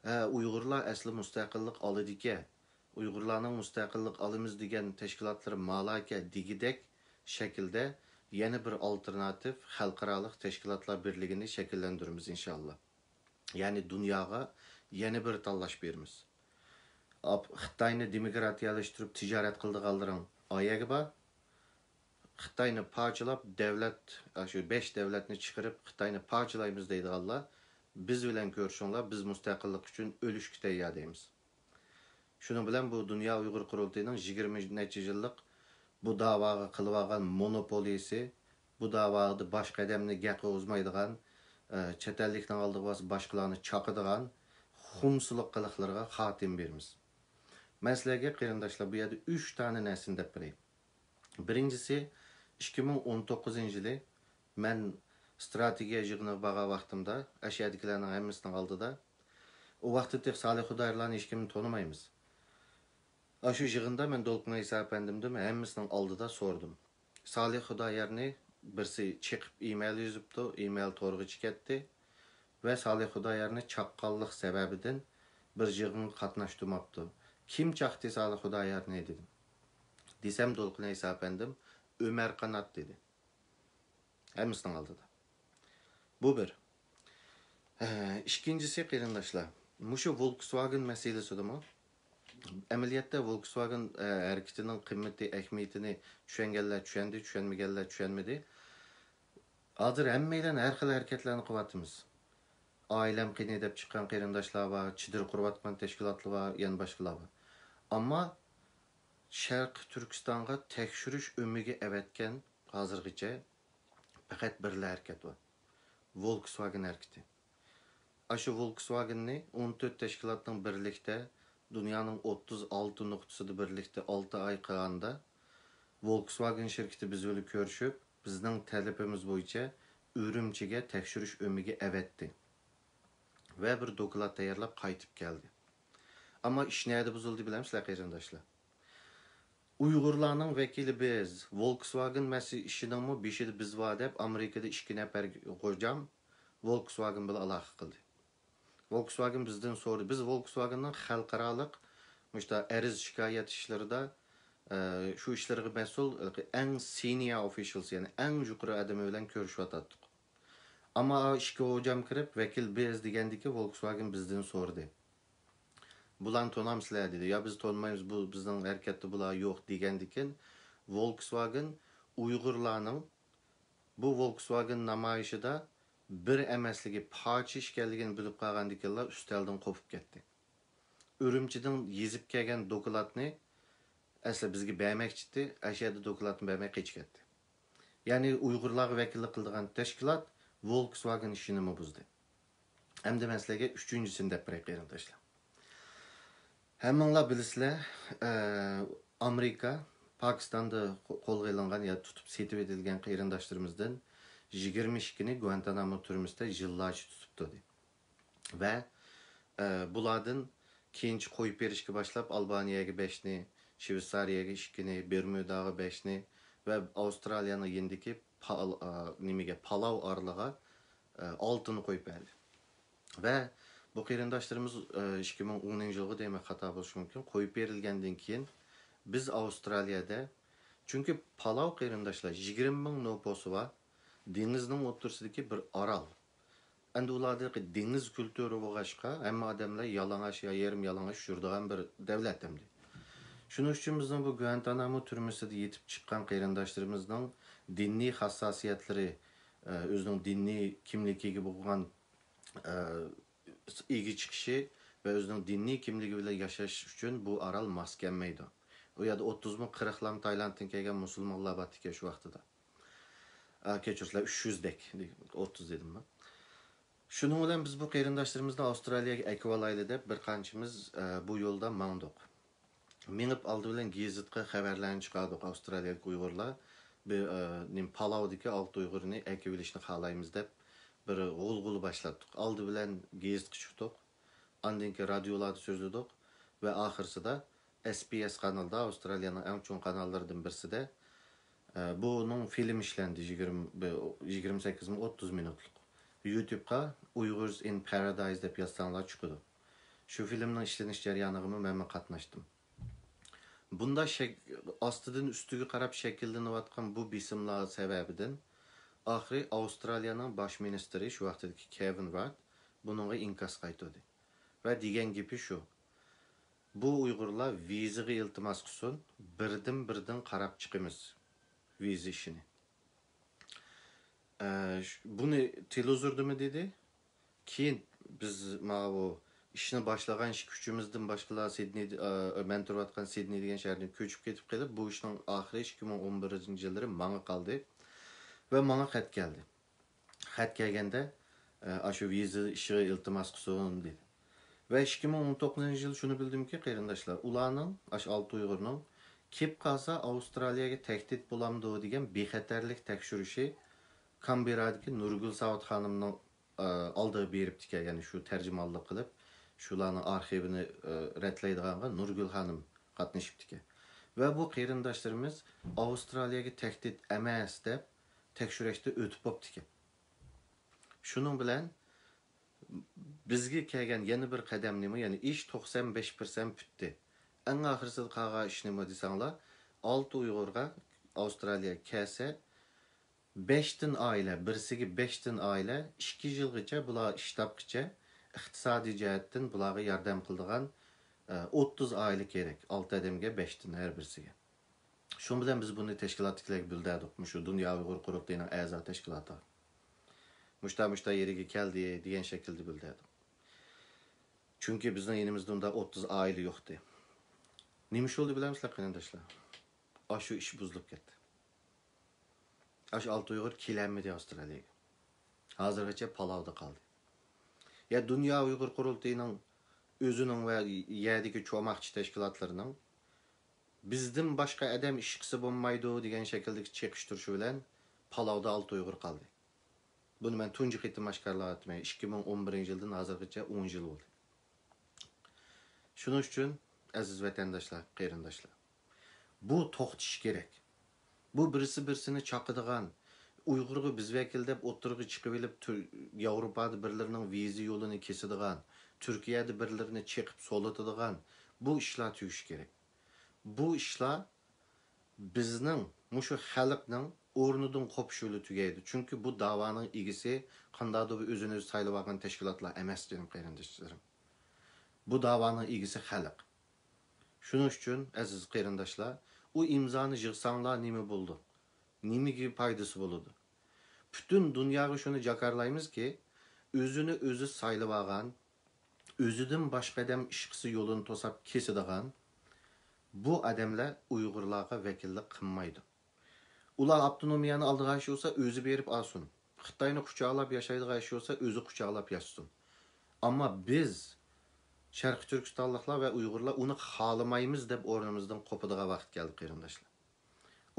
ھە، ئۇيغۇرلار ئەسلى مۇستەقىللىق ئالىدىكەن، ئۇيغۇرلارنىڭ مۇستەقىللىق ئالىمىز دېگەن تەشكىلاتلىرى مالاكە دېگۈدەك شەكىلدە يەنە بىر ئالتېرناتىپ خەلقئارالىق تەشكىلاتلار بىرلىكىنى شەكىللەندۈرىمىز، ئىنشاللا. يەنى دۇنياغا يەنە بىر تاللاش بېرىمىز. ئاپ-، خىتاينى دېموكراتىيەلەشتۈرۈپ تىجارەت قىلىدىغانلىرىڭ ئايەگە بار. خىتاينى پارچىلاپ، دەۋلەت، ئاشۇ بەش دەۋلەتنى چىقىرىپ، خىتاينى پارچىلايمىز دەيدىغانلار، بىز بىلەن كۆرۈشۈڭلار، بىز مۇستەقىللىق ئۈچۈن ئۆلۈشكە تەييار دەيمىز. شۇنىڭ بىلەن بۇ دۇنيا ئۇيغۇر قۇرۇلتىيىنىڭ يىگىرمە نەچچە يىللىق بۇ داۋاغا قىلىۋالغان مونوپولىيىسى، بۇ داۋادا باشقا ئادەمنى گەپ قىلغۇزمايدىغان، ئە، چەت ئەللىكنىڭ ئالدىغا بارسا باشقىلارنى چاقىدىغان خۇمسىلىق قىلىقلىرىغا خاتىمە بېرىمىز. مەن سىلەرگە، قېرىنداشلار، بۇ يەردە ئۈچ دانە نەرسىنى دەپ بېرەي. بىرىنچىسى، ئىككى مىڭ ئون توققۇزىنچى يىلى مەن ستراتېگىيە يىغىنىغا بارغان ۋاقتىمدا، ئەشەدىكىلەرنىڭ ھەممىسىنىڭ ئالدىدا، ئۇ ۋاقىتتا تېخى سالىھ خۇدايارلارنى ھېچكىمدىن تونۇمايمىز. ئاشۇ يىغىندا مەن دولقۇن ئەيسا ئەپەندىمدىن ھەممىسىنىڭ ئالدىدا سورىدىم. سالىھ خۇدايارنى بىرسى چېقىپ ئىمېيل يېزىپتۇ، ئىمېيل تورغا چىكەتتى ۋە سالىھ خۇدايارنى چاققانلىق سەۋەبىدىن بىر يىغىنغا قاتناشتۇرماپتۇ. كىم چاقتى سالىھ خۇدايارنى دېدىم. دېسەم، دولقۇن ئەيسا ئەپەندىم، ئۆمەر قانات دېدى. ھەممىسىنىڭ ئالدىدا. بۇ بىر. ئە، ئىككىنچىسى، قېرىنداشلار، مۇشۇ ۋولكسۋاگېن مەسىلىسىدىمۇ، ئەمەلىيەتتە ۋولكسۋاگېن، ئە، ھەرىكىتىنىڭ قىممىتى، ئەھمىيىتىنى چۈشەنگەنلەر چۈشەندى، چۈشەنمىگەنلەر چۈشەنمىدى. ھازىر ھەممەيلەن ھەر خىل ھەرىكەتلەرنى قىلىۋاتىمىز. ئائىلەم قېنى دەپ چىققان قېرىنداشلار بار، چېدىر قۇرۇۋاتقان تەشكىلاتلار بار، يەنە باشقىلار بار. ئەمما شەرقىي تۈركىستانغا تەكشۈرۈش ئۆمىكى ئەۋەتكەن ھازىرغىچە پەقەت بىرلا ھەرىكەت بار. ۋولكسۋاگېن ھەرىكىتى. ئاشۇ ۋولكسۋاگېننى ئون تۆت تەشكىلاتنىڭ بىرلىكتە، دۇنيانىڭ ئوتتۇز ئالتە نۇقتىسىدا بىرلىكتە ئالتە ئاي قىلغاندا، ۋولكسۋاگېن شىركىتى بىز بىلەن كۆرۈشۈپ، بىزنىڭ تەلىپىمىز بويىچە ئۈرۈمچىگە تەكشۈرۈش ئۆمىكى ئەۋەتتى ۋە بىر دوكلات تەييارلاپ قايتىپ كەلدى. ئەمما ئىش نەدە بۇزۇلدى بىلەمسىلەر، قېرىنداشلار؟ ئۇيغۇرلارنىڭ ۋەكىلى بىز، ۋولكسۋاگېن مەسىلە ئىشىنىڭمۇ بېشىدا بىز بار دەپ ئامېرىكىدا ئىككى نەپەر غوجام ۋولكسۋاگېن بىلەن ئالاقە قىلدى. ۋولكسۋاگېن بىزدىن سورىدى. بىز ۋولكسۋاگېننىڭ خەلقئارالىق مۇشتا ئەرز شىكايەت ئىشلىرىدا، ئە، شۇ ئىشلارغا مەسئۇل ئەڭ سېنىيا ئوفىشلس، يەنى ئەڭ يۇقىرى ئادىمى بىلەن كۆرۈشۈۋاتاتتۇق. ئەمما ئىككى غوجام كىرىپ، ۋەكىل بىز دېگەندىكى ۋولكسۋاگېن بىزدىن سورىدى. بۇلارنى تونامسىلەر دېدى. يا بىز تونۇمايمىز، بۇ بىزنىڭ ھەرىكەتتە بۇلار يوق دېگەندىكىن، ۋولكسۋاگېن ئۇيغۇرلارنىڭ بۇ ۋولكسۋاگېن نامايىشىدا بىر ئەمەسلىكى، پارچە ئىكەنلىكىنى بىلىپ قالغاندىكىنلا ئۈستەلدىن قوپۇپ كەتتى. ئۈرۈمچىدىن يېزىپ كەلگەن دوكلاتنى ئەسلى بىزگە بەرمەكچىدى، ئەشەدە دوكلاتنى بەرمەي قېچىپ كەتتى. يەنى ئۇيغۇرلارغا ۋەكىللىك قىلىدىغان تەشكىلات ۋولكسۋاگېن ئىشىنىمۇ بۇزدى. ئەمدى مەن سىلەرگە ئۈچىنچىسىنى دەپ بېرەي، قېرىنداشلار. ھەممىڭلار بىلىسىلەر، ئە، ئامېرىكا پاكىستاندا قولغا ئېلىنغان يا تۇتۇپ سېتىۋېتىلگەن قېرىنداشلىرىمىزدىن يىگىرمە ئىككىنى گۇانتانامو تۈرمىسىدە يىللارچە تۇتۇپ تۇردى. ۋە، ئە، بۇلاردىن كېيىنچە قويۇپ بېرىشكە باشلاپ، ئالبانىيەگە بەشنى، شۋېتسارىيەگە ئىككىنى، بېرمۇداغا بەشنى ۋە ئاۋسترالىيەنىڭ يېنىدىكى پال-، ئا، نېمىگە، پالاۋ ئارىلىغا، ئا، ئالتىنى قويۇپ بەردى. ۋە بۇ قېرىنداشلىرىمىز، ئا، ئىككى مىڭ ئونىنچى يىلغا دېمەك خاتا بولۇشى مۇمكىن، قويۇپ بېرىلگەندىن كېيىن بىز ئاۋسترالىيەدە، چۈنكى پالاۋ قېرىنداشلار يىگىرمە مىڭ نوپۇسى بار، دېڭىزنىڭ ئوتتۇرىسىدىكى بىر ئارال. ئەمدى ئۇلاردا دېڭىز كۈلتۈرى بولغاچقا، ھەممە ئادەملەر يالىڭاچ يا يېرىم يالىڭاچ يۈرىدىغان بىر دۆلەت ئەمدى. شۇنىڭ ئۈچۈن بىزنىڭ بۇ گۇئانتانامو تۈرمىسىدە يېتىپ چىققان قېرىنداشلىرىمىزنىڭ دىنىي ھاسساسىيەتلىرى، ئە، ئۆزىنىڭ دىنىي كىملىكىگە بولغان، ئە، ئىگە چىقىشى ۋە ئۆزىنىڭ دىنىي كىملىكى بىلەن ياشاش ئۈچۈن بۇ ئارال ماس كەلمەيدۇ. ئۇ يەردە ئوتتۇز مىڭ، قىرىق مىڭ تايلاندتىن كەلگەن مۇسۇلمانلار بار ئىكەن شۇ ۋاقتىدا. ئا، كەچۈرسىلەر، ئۈچ يۈزدەك، ئوتتۇز دېدىممۇ؟ شۇنىڭ بىلەن بىز بۇ قېرىنداشلىرىمىزنى ئاۋسترالىيەگە ئەكىۋالايلى دەپ بىر قانچىمىز، ئە، بۇ يولدا ماڭدۇق. مېڭىپ ئالدى بىلەن گېزىتقا خەۋەرلەرنى چىقاردۇق، ئاۋسترالىيەلىك ئۇيغۇرلار بىر، ئە، نېمە، پالاۋدىكى ئالتە ئۇيغۇرنى ئەكىۋېلىشنى خالايمىز دەپ بىر غۇلغۇلا باشلاتتۇق. ئالدى بىلەن گېزىتقا چىقتۇق، ئاندىن كېيىن رادىيولاردا سۆزلىدۇق ۋە ئاخىرسىدا ئېس بى ئېس قانىلىدا، ئاۋسترالىيەنىڭ ئەڭ چوڭ قاناللىرىدىن بىرسىدە، ئە، بۇنىڭ فىلىم ئىشلەندى، يىگىرمە، يىگىرمە سەككىز مىنۇت، ئوتتۇز مىنۇتلۇق. يۇتۇبقا Uyghurs in Paradise دەپ يازساڭلار چىقىدۇ. شۇ فىلىمنىڭ ئىشلىنىش جەريانىغىمۇ مەنمۇ قاتناشتىم. بۇنداق شەك-، ئاستىدىن ئۈستىگە قاراپ شەكىللىنىۋاتقان بۇ بېسىملار سەۋەبىدىن ئاخىرى ئاۋسترالىيەنىڭ باش مىنىستىرى، شۇ ۋاقتىدىكى كېۋىن راد، بۇنىڭغا ئىنكاس قايتۇردى. ۋە دېگەن گېپى شۇ، بۇ ئۇيغۇرلار ۋىزىغا ئىلتىماس قىلسۇن، بىردىن بىردىن قاراپ چىقىمىز ۋىزا ئىشىنى. ئە، ش-، بۇنى تېلېۋىزوردىمۇ دېدى. كېيىن بىز ماۋۇ ئىشنى باشلىغان ئىككى ئۈچىمىزدىن باشقىلار سىدنېي، ئە، مەن تۇرۇۋاتقان سىدنېي دېگەن شەھەردىن كۆچۈپ كېتىپ قېلىپ، بۇ ئىشنىڭ ئاخىرى ئىككى مىڭ ئون بىرىنچى يىللىرى ماڭا قالدى ۋە ماڭا خەت كەلدى. خەت كەلگەندە، ئە، ئاشۇ ۋىزا ئىشىغا ئىلتىماس قىلسۇن دېدى. ۋە ئىككى مىڭ ئون توققۇزىنچى يىل شۇنى بىلدىمكى، قېرىنداشلار، ئۇلارنىڭ، ئاشۇ ئالتە ئۇيغۇرنىڭ كېلىپ قالسا ئاۋسترالىيەگە تەھدىت بولامدۇ دېگەن بىخەتەرلىك تەكشۈرۈشى كامبېررادىكى نۇرگۈل ساۋۇت خانىمنىڭ، ئە، ئالدىغا بېرىپتىكەن، يەنى شۇ تەرجىمانلىق قىلىپ، شۇلارنىڭ ئارخىۋىنى، ئە، رەتلەيدىغانغا نۇرگۈل خانىم قاتنىشىپتىكەن. ۋە بۇ قېرىنداشلىرىمىز ئاۋسترالىيەگە تەھدىت ئەمەس دەپ تەكشۈرۈشتە ئۆتۈپ بوپتىكەن. شۇنىڭ بىلەن بىزگە كەلگەن يەنە بىر قەدەم نېمە؟ يەنى ئىش توقسان بەش پىرسەنت پۈتتى. ئەڭ ئاخىرسىدا قالغان ئىش نېمە دېسەڭلار، ئالتە ئۇيغۇرغا ئاۋسترالىيەگە كەلسە، بەشتىن ئائىلە، بىرسىگە بەشتىن ئائىلە ئىككى يىلغىچە بۇلار ئىش تاپقىچە ئىقتىسادىي جەھەتتىن بۇلارغا ياردەم قىلىدىغان، ئە، ئوتتۇز ئائىلە كېرەك. ئالتە ئادەمگە بەشتىن ھەر بىرسىگە. شۇنىڭ بىلەن بىز بۇنى تەشكىلاتتىكىلەرگە بىلدۈردۇق. مۇشۇ دۇنيا ئۇيغۇر قۇرۇلتىيىنىڭ ئەزا تەشكىلاتىغا. مۇشتا، مۇشتا يېرىگە كەلدى دېگەن شەكىلدە بىلدۈردۇق. چۈنكى بىزنىڭ يېنىمىزدا ئۇنداق ئوتتۇز ئائىلە يوقتى. نېمە ئىش بولدى بىلەمسىلەر، قېرىنداشلار؟ ئاشۇ ئىش بۇزۇلۇپ كەتتى. ئاشۇ ئالتە ئۇيغۇر كېلەلمىدى ئاۋسترالىيەگە. ھازىرغىچە پالاۋدا قالدى. يا دۇنيا ئۇيغۇر قۇرۇلتىيىنىڭ ئۆزىنىڭ ۋە يەردىكى چوماقچى تەشكىلاتلىرىنىڭ بىزدىن باشقا ئادەم ئىش قىلسا بولمايدۇ دېگەن شەكىلدىكى چېقىشتۇرۇشى بىلەن پالاۋدا ئالتە ئۇيغۇر قالدى. بۇنى مەن تۇنجى قېتىم ئاشكارىلاۋاتىمەن. ئىككى مىڭ ئون بىرىنچى يىلدىن ھازىرغىچە ئون يىل بولدى. شۇنىڭ ئۈچۈن، ئەزىز ۋەتەنداشلار، قېرىنداشلار، بۇ توختىشى كېرەك. بۇ بىرسى بىرسىنى چاقىدىغان، ئۇيغۇرغا بىز ۋەكىل دەپ ئوتتۇرىغا چىقىۋېلىپ، تۈر-، ياۋروپادا بىرلىرىنىڭ ۋىزا يولىنى كېسىدىغان، تۈركىيەدە بىرلىرىنى چېقىپ سولىتىدىغان بۇ ئىشلار تۈگىشى كېرەك. بۇ ئىشلار بىزنىڭ، مۇشۇ خەلقنىڭ ئورنىدىن قوپۇشى بىلەن تۈگەيدۇ. چۈنكى بۇ داۋانىڭ ئىگىسى قانداقتۇر بىر ئۆزىنى ئۆزى سايلىۋالغان تەشكىلاتلار ئەمەس، جېنىم قېرىنداشلىرىم. بۇ داۋانىڭ ئىگىسى خەلق. شۇنىڭ ئۈچۈن، ئەزىز قېرىنداشلار، ئۇ ئىمزانى يىغساڭلار نېمە بولىدۇ؟ نېمىگە پايدىسى بولىدۇ؟ پۈتۈن دۇنياغا شۇنى جاكارلايمىزكى، ئۆزىنى ئۆزى سايلىۋالغان، ئۆزىدىن باشقا ئادەم ئىش قىلسا يولىنى توساپ كېسىدىغان بۇ ئادەملەر ئۇيغۇرلارغا ۋەكىللىك قىلمايدۇ. ئۇلار ئاپتونومىيەنى ئالىدىغان ئىش بولسا، ئۆزى بېرىپ ئالسۇن. خىتاينى قۇچاقلاپ ياشايدىغان ئىش بولسا، ئۆزى قۇچاقلاپ ياشىسۇن. ئەمما بىز، شەرقىي تۈركىستانلىقلار ۋە ئۇيغۇرلار ئۇنى خالىمايمىز دەپ ئورنىمىزدىن قوپىدىغان ۋاقىت كەلدى، قېرىنداشلار.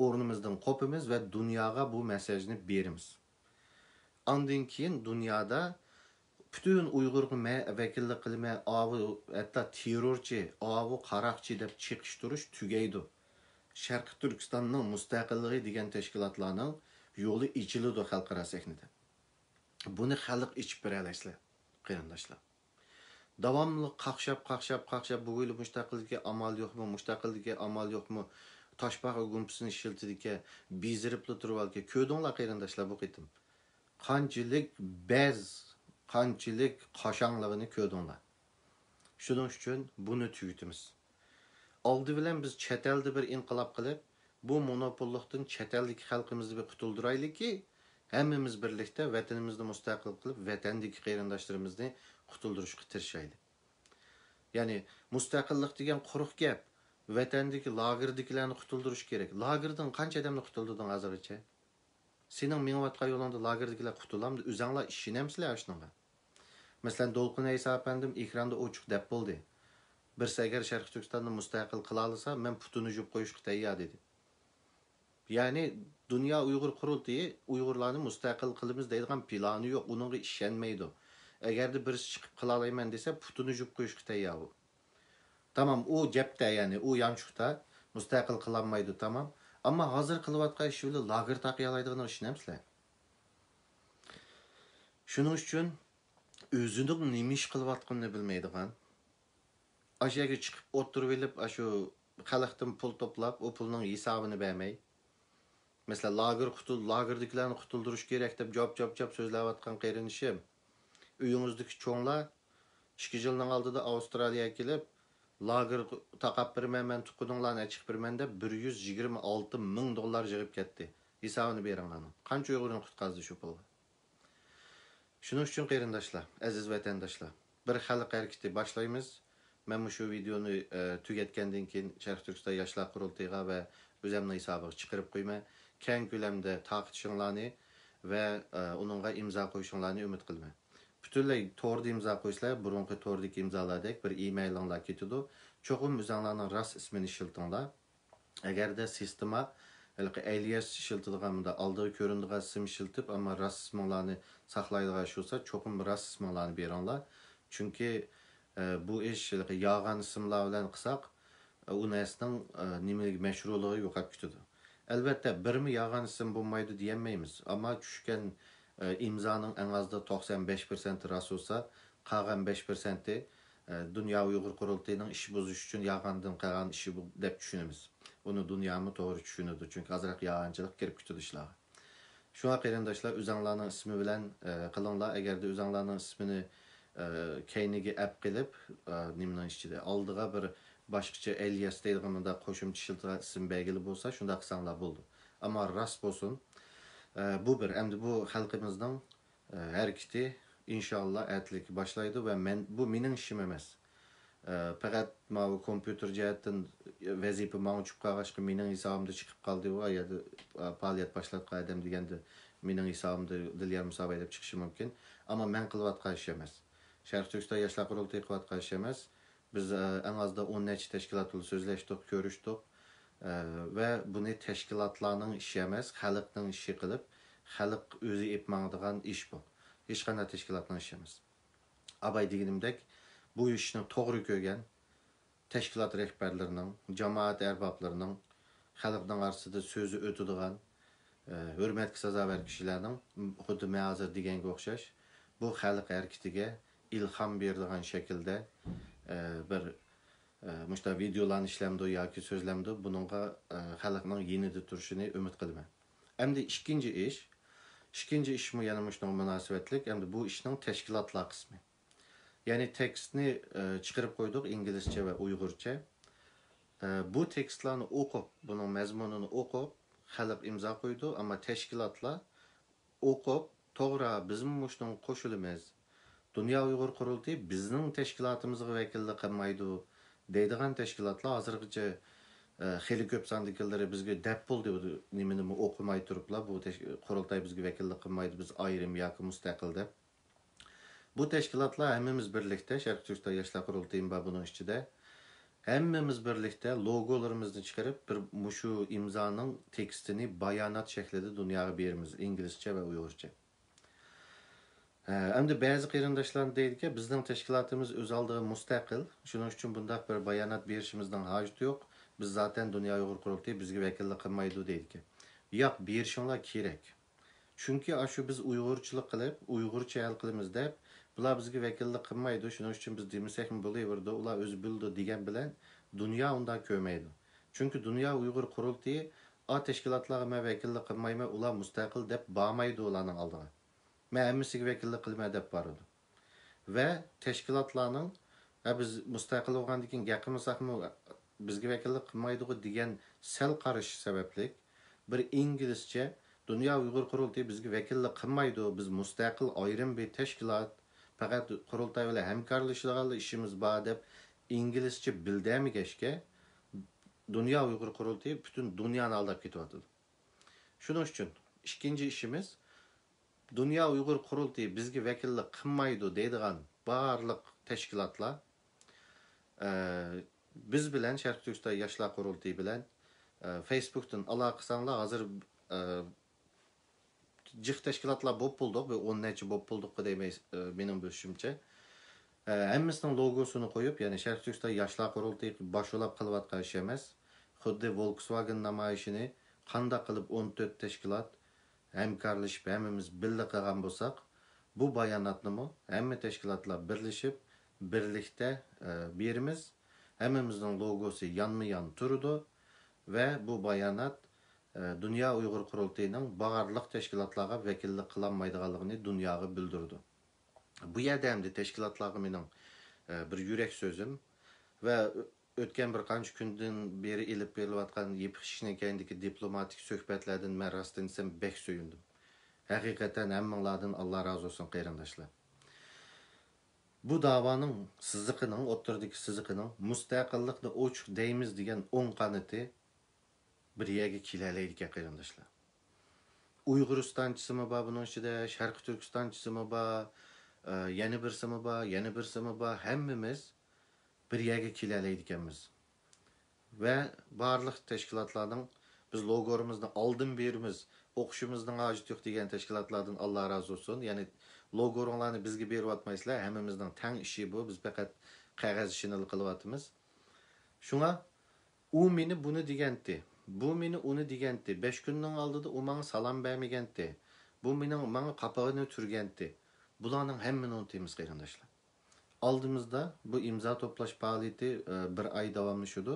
ئورنىمىزدىن قوپىمىز ۋە دۇنياغا بۇ مېساژنى بېرىمىز. ئاندىن كېيىن دۇنيادا پۈتۈن ئۇيغۇرغا مەن ۋەكىللىك قىلىمەن، ئاۋۇ ھەتتا تېررورچى، ئاۋۇ قاراقچى دەپ چېقىشتۇرۇش تۈگەيدۇ. شەرقىي تۈركىستاننىڭ مۇستەقىللىقى دېگەن تەشكىلاتلارنىڭ يولى ئېچىلىدۇ خەلقئارا سەھنىدە. بۇنى خەلق ئېچىپ بېرەلەيسىلەر، قېرىنداشلار. داۋاملىق قاقشاپ، قاقشاپ، قاقشاپ، بۇ يىل مۇستەقىللىككە ئامال يوقمۇ، مۇستەقىللىككە ئامال يوقمۇ، تاشپاقا گۇمپىسىنى ئىشلىتىدىكەن، بېزىرىپلا تۇرۇۋالىدىكەن. كۆردۈڭلار قېرىنداشلار بۇ قېتىم. قانچىلىك بەز، قانچىلىك قاشاڭلىقىنى كۆردۈڭلار. شۇنىڭ ئۈچۈن بۇنى تۈگىتىمىز. ئالدى بىلەن بىز چەت ئەلدە بىر ئىنقىلاب قىلىپ، بۇ مونوپوللۇقتىن چەت ئەلدىكى خەلقىمىزنى بىر قۇتۇلدۇرايلىكى، ھەممىمىز بىرلىكتە ۋەتىنىمىزنى مۇستەقىل قىلىپ، ۋەتەندىكى قېرىنداشلىرىمىزنى قۇتۇلدۇرۇشقا تىرىشايلى. يەنى مۇستەقىللىق دېگەن قۇرۇق گەپ. ۋەتەندىكى لاگېردىكىلەرنى قۇتۇلدۇرۇش كېرەك. لاگېردىن قانچە ئادەمنى قۇتۇلدۇردۇڭ ھازىرغىچە؟ سېنىڭ مېڭىۋاتقان يولۇڭدا لاگېردىكىلەر قۇتۇلامدۇ؟ ئۆزەڭلار ئىشىنەمسىلەر ئاشۇنىڭغا؟ مەسىلەن، دولقۇن ئەيسا ئەپەندىم ئېكراندا ئوچۇق دەپ بولدى. بىرسى ئەگەر شەرقىي تۈركىستاننى مۇستەقىل قىلالىسا، مەن پۇتىنى يۇيۇپ قويۇشقا تەييار دېدى. يەنى دۇنيا ئۇيغۇر قۇرۇلتىيى ئۇيغۇرلارنى مۇستەقىل قىلىمىز دەيدىغان پىلانى يوق، ئۇنىڭغا ئىشەنمەيدۇ. ئەگەردە بىرسى چىقىپ قىلالايمەن دېسە، پۇتىنى يۇيۇپ قويۇشقا تەييار ئۇ. تامام، ئۇ گەپتە، يەنى ئۇ يانچۇقتا مۇستەقىل قىلالمايدۇ، تامام. ئەمما ھازىر قىلىۋاتقان ئىشى بىلەن لاگېر تاقىيالايدىغىنىغا ئىشىنەمسىلەر؟ شۇنىڭ ئۈچۈن ئۆزىنىڭ نېمە ئىش قىلىۋاتقىنىنى بىلمەيدىغان، ئاشۇ يەرگە چىقىپ ئولتۇرۇۋېلىپ، ئاشۇ خەلقتىن پۇل توپلاپ، ئۇ پۇلنىڭ ھېسابىنى بەرمەي. مەسىلەن، لاگېر قۇتۇل-، لاگېردىكىلەرنى قۇتۇلدۇرۇش كېرەك دەپ جاپ، جاپ، جاپ سۆزلەۋاتقان قېرىندىشىم، ئۆيىڭىزدىكى چوڭلار ئىككى يىلنىڭ ئالدىدا ئاۋسترالىيەگە كېلىپ، لاگېر تاقاپ بېرىمەن، مەن تۇغقىنىڭلارنى ئەچىقىپ بېرىمەن دەپ، بىر يۈز يىگىرمە ئالتە مىڭ دوللار يىغىپ كەتتى. ھېسابىنى بېرىڭلارنىڭ. قانچە ئۇيغۇرنى قۇتقازدى شۇ پۇلغا؟ شۇنىڭ ئۈچۈن قېرىنداشلار، ئەزىز ۋەتەنداشلار، بىر خەلق ھەرىكىتى باشلايمىز. مەن مۇشۇ ۋىدېئونى، ئە، تۈگەتكەندىن كېيىن شەرقىي تۈركىستان ياشلار قۇرۇلتىيىغا ۋە ئۆزەمنىڭ ھېسابىغا چىقىرىپ قويىمەن. كەڭ كۆلەمدە تارقىتىشىڭلارنى ۋە، ئە، ئۇنىڭغا ئىمزا قويۇشۇڭلارنى ئۈمىد قىلىمەن. پۈتۈنلەي توردا ئىمزا قويسىلەر، بۇرۇنقى توردىكى ئىمزالار دەك بىر ئىمەيلىڭلار كېتىدۇ. چوقۇم ئۆزەڭلارنىڭ راست ئىسمىنى ئىشلىتىڭلار. ئەگەردە سىستېما ھېلىقى ئەلىياس ئىشلىتىدىغان، مۇنداق ئالدىغا كۆرۈنىدىغان ئىسىم ئىشلىتىپ، ئەمما راست ئىسمىڭلارنى ساقلايدىغان ئىش بولسا، چوقۇم راست ئىسمىڭلارنى بېرىڭلار. چۈنكى، ئە، بۇ ئىش ھېلىقى يالغان ئىسىملار بىلەن قىلساق، ئە، ئۇ نەرسىنىڭ، ئە، نېمىلىك مەشھۇرلۇقى يوقاپ كېتىدۇ. ئەلۋەتتە، بىرمۇ يالغان ئىسىم بولمايدۇ دېيەلمەيمىز. ئەمما چۈشكەن، ئە، ئىمزانىڭ ئەڭ ئازدا توقسان بەش پىرسەنتى راست بولسا، قالغان بەش پىرسەنتى، ئە، دۇنيا ئۇيغۇر قۇرۇلتىيىنىڭ ئىشى بۇزۇش ئۈچۈن يالغاندىن قىلغان ئىشى بۇ دەپ چۈشىنىمىز. ئۇنى دۇنيامۇ توغرا چۈشىنىدۇ، چۈنكى ئازراق يالغانچىلىق كىرىپ كېتىدۇ ئىشلارغا. شۇڭا قېرىنداشلار، ئۆزەڭلارنىڭ ئىسمى بىلەن، ئە، قىلىڭلار. ئەگەردە ئۆزەڭلارنىڭ ئىسمىنى، ئە، كەينىگە ئەپ قېلىپ، ئە، نېمىنىڭ ئىچىدە، ئالدىغا بىر باشقىچە ئەلىياس دەيدىغان مۇنداق قوشۇمچە ئىشلىتىدىغان ئىسىم بەلگىلى بولسا، شۇنداق قىلساڭلار بولىدۇ. ئەمما راست بولسۇن. ئە، بۇ بىر، ئەمدى بۇ خەلقىمىزنىڭ، ئە، ھەرىكىتى ئىنشاللا ئەتىلىككە باشلايدۇ ۋە مەن، بۇ مېنىڭ ئىشىم ئەمەس. ئە، پەقەت ماۋۇ كومپيۇتېر جەھەتتىن ۋەزىپە ماڭا چۈشۈپ قالغاچقا، مېنىڭ ھېسابىمدا چىقىپ قالدى، ئۇ يەردە، ئە، پائالىيەت باشلاتقان ئادەم دېگەندە، مېنىڭ ھېسابىمدا دىليار مۇساباي دەپ چىقىشى مۇمكىن. ئەمما مەن قىلىۋاتقان ئىش ئەمەس. شەرقىي تۈركىستان ياشلار قۇرۇلتىيى قىلىۋاتقان ئىش ئەمەس. بىز، ئە، ئەڭ ئازدا ئون نەچچە تەشكىلات بىلەن سۆزلەشتۇق، كۆرۈشتۇق. ئە، ۋە بۇنى تەشكىلاتلارنىڭ ئىشى ئەمەس، خەلقنىڭ ئىشى قىلىپ، خەلق ئۆزى ئېلىپ ماڭىدىغان ئىش بۇ. ھېچقانداق تەشكىلاتنىڭ ئىشى ئەمەس. ئاباي دېگىنىمدەك، بۇ ئىشنى توغرا كۆرگەن تەشكىلات رەھبەرلىرىنىڭ، جامائەت ئەربابلىرىنىڭ، خەلقنىڭ ئارىسىدا سۆزى ئۆتىدىغان، ئە، ھۆرمەتكە سازاۋەر كىشىلەرنىڭ، خۇددى مەن ھازىر دېگەنگە ئوخشاش، بۇ خەلق ھەرىكىتىگە ئىلھام بېرىدىغان شەكىلدە، ئە، بىر، ئە، مۇشۇنداق ۋىدېئولارنى ئىشلەمدۇ ياكى سۆزلەمدۇ، بۇنىڭغا، ئە، خەلقنىڭ يېنىدا تۇرۇشىنى ئۈمىد قىلىمەن. ئەمدى ئىككىنچى ئىش، ئىككىنچى ئىشمۇ يەنە مۇشۇنىڭغا مۇناسىۋەتلىك، ئەمدى بۇ ئىشنىڭ تەشكىلاتلار قىسمى. يەنى تېكىستنى، ئە، چىقىرىپ قويدۇق ئىنگلىزچە ۋە ئۇيغۇرچە. ئە، بۇ تېكىستلارنى ئوقۇپ، بۇنىڭ مەزمۇنىنى ئوقۇپ، خەلق ئىمزا قويىدۇ، ئەمما تەشكىلاتلار ئوقۇپ، توغرا، بىزمۇ مۇشۇنىڭغا قوشۇلىمىز. دۇنيا ئۇيغۇر قۇرۇلتىيى بىزنىڭ تەشكىلاتىمىزغا ۋەكىللىك قىلمايدۇ دەيدىغان تەشكىلاتلار ھازىرغىچە، ئە، خېلى كۆپ ساندىكىلىرى بىزگە دەپ بولدى، بۇ نېمىنىمۇ ئوقۇماي تۇرۇپلا، بۇ تەش-، قۇرۇلتاي بىزگە ۋەكىللىك قىلمايدۇ، بىز ئايرىم ياكى مۇستەقىل دەپ. بۇ تەشكىلاتلار ھەممىمىز بىرلىكتە، شەرقىي تۈركىستان ياشلار قۇرۇلتىيىمۇ بار بۇنىڭ ئىچىدە، ھەممىمىز بىرلىكتە لوگولىرىمىزنى چىقىرىپ، بىر مۇشۇ ئىمزانىڭ تېكىستىنى بايانات شەكلىدە دۇنياغا بېرىمىز، ئىنگلىزچە ۋە ئۇيغۇرچە. ھە، ئەمدى بەزى قېرىنداشلار دەيدىكەن، بىزنىڭ تەشكىلاتىمىز ئۆز ئالدىغا مۇستەقىل، شۇنىڭ ئۈچۈن بۇنداق بىر بايانات بېرىشىمىزنىڭ ھاجىتى يوق، بىز زاتەن دۇنيا ئۇيغۇر قۇرۇلتىيى بىزگە ۋەكىللىك قىلمايدۇ دەيدىكەن. ياق، بېرىشىڭلار كېرەك. چۈنكى ئاشۇ بىز ئۇيغۇرچىلىق قىلىپ، ئۇيغۇرچە ھەل قىلىمىز دەپ، بۇلار بىزگە ۋەكىللىك قىلمايدۇ، شۇنىڭ ئۈچۈن بىز دېمىسەكمۇ بولۇۋېرىدۇ، ئۇلار ئۆزى بىلىدۇ دېگەن بىلەن دۇنيا ئۇنداق كۆرمەيدۇ. چۈنكى دۇنيا ئۇيغۇر قۇرۇلتىيى، ئا تەشكىلاتلارغا مەن ۋەكىللىك قىلمايمەن، ئۇلار مۇستەقىل دەپ بارمايدۇ ئۇلارنىڭ ئالدىغا. مەن ھەممىسىگە ۋەكىللىك قىلىمەن دەپ بارىدۇ. ۋە تەشكىلاتلارنىڭ، ھە، بىز مۇستەقىل بولغاندىن كېيىن گەپ قىلمىساقمۇ بىزگە ۋەكىللىك قىلمايدىغۇ دېگەن سەل قارىشى سەۋەبلىك، بىر ئىنگلىزچە، دۇنيا ئۇيغۇر قۇرۇلتىيى بىزگە ۋەكىللىك قىلمايدۇ، بىز مۇستەقىل ئايرىم بىر تەشكىلات، پەقەت قۇرۇلتاي بىلەن ھەمكارلىشىدىغانلا ئىشىمىز بار دەپ ئىنگلىزچە بىلدەرمىگەچكە، دۇنيا ئۇيغۇر قۇرۇلتىيى پۈتۈن دۇنيانى ئالداپ كېتىۋاتىدۇ. شۇنىڭ ئۈچۈن ئىككىنچى ئىشىمىز، دۇنيا ئۇيغۇر قۇرۇلتىيى بىزگە ۋەكىللىك قىلمايدۇ دەيدىغان بارلىق تەشكىلاتلار، ئە، بىز بىلەن، شەرقىي تۈركىستان ياشلار قۇرۇلتىيى بىلەن، ئە، فېيسبۇكتىن ئالاقە قىلساڭلار، ھازىر، ئە، جىق تەشكىلاتلار بولۇپ بولدۇق، بىر ئون نەچچە بولۇپ بولدۇق دەيمەن، ئە، مېنىڭ بىلىشىمچە. ئە، ھەممىسىنىڭ لوگوسىنى قويۇپ، يەنى شەرقىي تۈركىستان ياشلار قۇرۇلتىيى باش بولاپ قىلىۋاتقان ئىش ئەمەس. خۇددى ۋولكسۋاگېن نامايىشىنى قانداق قىلىپ ئون تۆت تەشكىلات ھەمكارلىشىپ ھەممىمىز بىللە قىلغان بولساق، بۇ باياناتنىمۇ ھەممە تەشكىلاتلار بىرلىشىپ، بىرلىكتە، ئە، بېرىمىز. ھەممىمىزنىڭ لوگوسى يانمۇ يان تۇرىدۇ ۋە بۇ بايانات، ئە، دۇنيا ئۇيغۇر قۇرۇلتىيىنىڭ بارلىق تەشكىلاتلارغا ۋەكىللىك قىلالمايدىغانلىقىنى دۇنياغا بىلدۈرىدۇ. بۇ يەردە ئەمدى تەشكىلاتلارغا مېنىڭ، ئە، بىر يۈرەك سۆزۈم ۋە ئۆ-، ئۆتكەن بىر قانچە كۈندىن بېرى ئېلىپ بېرىلىۋاتقان يېپىق ئىشىكنىڭ كەينىدىكى دىپلوماتىك سۆھبەتلەردىن مەن راستىنى دېسەم بەك سۆيۈندۈم. ھەقىقەتەن ھەممىڭلاردىن ئاللا رازى بولسۇن، قېرىنداشلار. بۇ داۋانىڭ سىزىقىنىڭ، ئوتتۇرىدىكى سىزىقىنىڭ مۇستەقىللىقنى ئوچۇق دەيمىز دېگەن ئوڭ قانىتى بىر يەرگە كېلەلەيدىكەن، قېرىنداشلار. ئۇيغۇرىستانچىسىمۇ بار بۇنىڭ ئىچىدە، شەرقىي تۈركىستانچىسىمۇ بار، ئە، يەنە بىرسىمۇ بار، يەنە بىرسىمۇ بار، ھەممىمىز بىر يەرگە كېلەلەيدىكەنمىز. ۋە بارلىق تەشكىلاتلارنىڭ بىز لوگورىمىزنى ئالدىن بېرىمىز، ئوقۇشىمىزنىڭ ھاجىتى يوق دېگەن تەشكىلاتلاردىن ئاللا رازى بولسۇن. يەنى لوگورۇڭلارنى بىزگە بېرىۋاتمايسىلەر، ھەممىمىزنىڭ تەڭ ئىشى بۇ، بىز پەقەت قەغەز ئىشىنىلا قىلىۋاتىمىز. شۇڭا ئۇ مېنى بۇنى دېگەنتى، بۇ مېنى ئۇنى دېگەنتى، بەش كۈننىڭ ئالدىدا ئۇ ماڭا سالام بەرمىگەنتى، بۇ مېنىڭ ماڭا قاپىقىنى تۈرگەنتى. بۇلارنىڭ ھەممىنى ئۇنتۇيمىز، قېرىنداشلار. ئالدىمىزدا بۇ ئىمزا توپلاش پائالىيىتى، ئە، بىر ئاي داۋاملىشىدۇ.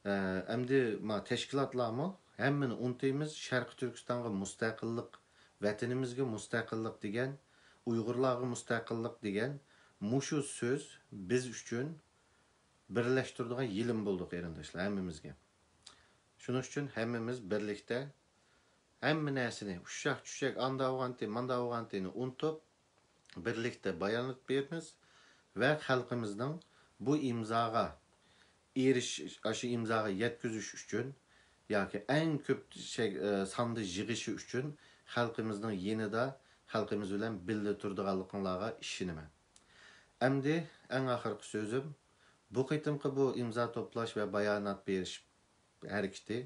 ئە، ئەمدى ما تەشكىلاتلارمۇ ھەممىنى ئۇنتۇيمىز، شەرقىي تۈركىستانغا مۇستەقىللىق، ۋەتىنىمىزگە مۇستەقىللىق دېگەن، ئۇيغۇرلارغا مۇستەقىللىق دېگەن مۇشۇ سۆز بىز ئۈچۈن بىرلەشتۈرىدىغان يىلىم بولدى، قېرىنداشلار، ھەممىمىزگە. شۇنىڭ ئۈچۈن ھەممىمىز بىرلىكتە ھەممە نەرسىنى، ئۇششاق-چۈششەك، ئاندا بولغانتى، ماندا بولغانتىنى ئۇنتۇپ، بىرلىكتە بايانات بېرىمىز ۋە خەلقىمىزنىڭ بۇ ئىمزاغا ئېرىشىش، ئاشۇ ئىمزاغا يەتكۈزۈش ئۈچۈن ياكى ئەڭ كۆپ شەك-، ئە، ساندا يىغىشى ئۈچۈن خەلقىمىزنىڭ يېنىدا، خەلقىمىز بىلەن بىللە تۇرىدىغانلىقىڭلارغا ئىشىنىمەن. ئەمدى ئەڭ ئاخىرقى سۆزۈم، بۇ قېتىمقى بۇ ئىمزا توپلاش ۋە بايانات بېرىش ھەرىكىتى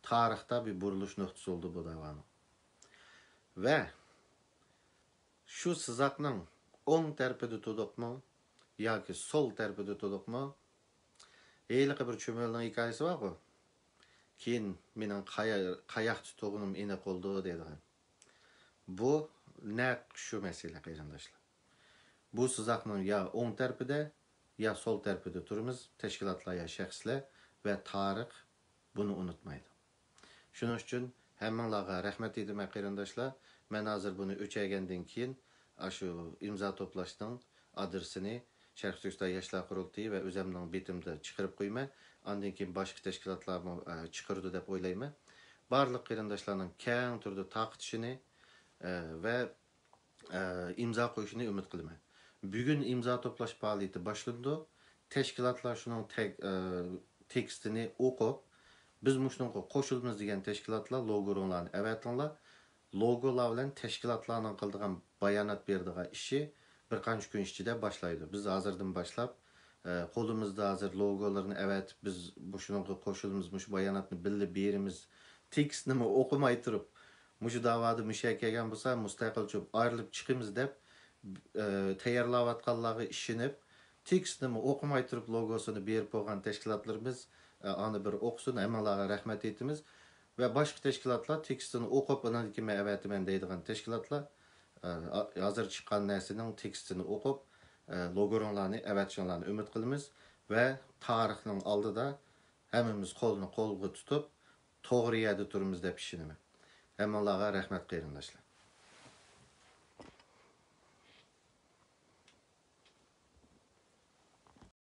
تارىختا بىر بۇرۇلۇش نۇقتىسى بولدى بۇ داۋانىڭ. ۋە شۇ سىزاقنىڭ ئوڭ تەرىپىدە تۇردۇقمۇ ياكى سول تەرىپىدە تۇردۇقمۇ؟ ھېلىقى بىر چۈمۈلىنىڭ ھېكايىسى بارغۇ، كېيىن مېنىڭ قايا-، قاياقتا تۇرغىنىم ئېنىق بولدى دەيدىغان. بۇ نەق شۇ مەسىلە، قېرىنداشلار. بۇ سىزاقنىڭ يا ئوڭ تەرىپىدە، يا سول تەرىپىدە تۇرىمىز، تەشكىلاتلار يا شەخسلەر، ۋە تارىخ بۇنى ئۇنتۇمايدۇ. شۇنىڭ ئۈچۈن ھەممىڭلارغا رەھمەت ئېيتىمەن، قېرىنداشلار. مەن ھازىر بۇنى ئۆچەرگەندىن كېيىن، ئاشۇ ئىمزا توپلاشنىڭ ئادرېسىنى شەرقىي تۈركىستان ياشلار قۇرۇلتىيى ۋە ئۆزەمنىڭ بېتىمدە چىقىرىپ قويىمەن. ئاندىن كېيىن باشقا تەشكىلاتلارمۇ، ئە، چىقىرىدۇ دەپ ئويلايمەن. بارلىق قېرىنداشلارنىڭ كەڭ تۈردە تارقىتىشىنى، ئە، ۋە ئە، ئىمزا قويۇشىنى ئۈمىد قىلىمەن. بۈگۈن ئىمزا توپلاش پائالىيىتى باشلىنىدۇ. تەشكىلاتلار شۇنىڭ تەك-، ئە، تېكىستىنى ئوقۇپ، بىز مۇشۇنىڭغا قوشۇلىمىز دېگەن تەشكىلاتلار لوگولىرىڭلارنى ئەۋەتىڭلار. لوگولار بىلەن تەشكىلاتلارنىڭ قىلىدىغان بايانات بېرىدىغان ئىشى بىر قانچە كۈن ئىچىدە باشلايدۇ. بىز ھازىردىن باشلاپ، ئە، قولىمىزدا ھازىر لوگولىرىنى ئەۋەتىپ، بىز مۇشۇنىڭغا قوشۇلىمىز، مۇشۇ باياناتنى بىللە بېرىمىز، تېكىستنىمۇ ئوقۇماي تۇرۇپ، مۇشۇ داۋادا مۇشۇ يەرگە كەلگەن بولسا، مۇستەقىل چوپ ئايرىلىپ چىقىمىز دەپ، ئە، تەييارلاۋاتقانلارغا ئىشىنىپ، تېكىستنىمۇ ئوقۇماي تۇرۇپ لوگوسىنى بېرىپ بولغان تەشكىلاتلىرىمىز، ئە، ئانى بىر ئوقۇسۇن، ھەممىڭلارغا رەھمەت ئېيتىمىز. ۋە باشقا تەشكىلاتلار تېكىستىنى ئوقۇپ، ئۇنىڭدىن كېيىن مەن ئەۋەتىمەن دەيدىغان تەشكىلاتلار، ئە، ھازىر چىققان نەرسىنىڭ تېكىستىنى ئوقۇپ، ئە، لوگورۇڭلارنى ئەۋەتىشىڭلارنى ئۈمىد قىلىمىز ۋە تارىخنىڭ ئالدىدا ھەممىمىز قولنى قولغا تۇتۇپ، توغرا يەردە تۇرىمىز دەپ ئىشىنىمەن. ھەممىڭلارغا رەھمەت، قېرىنداشلار.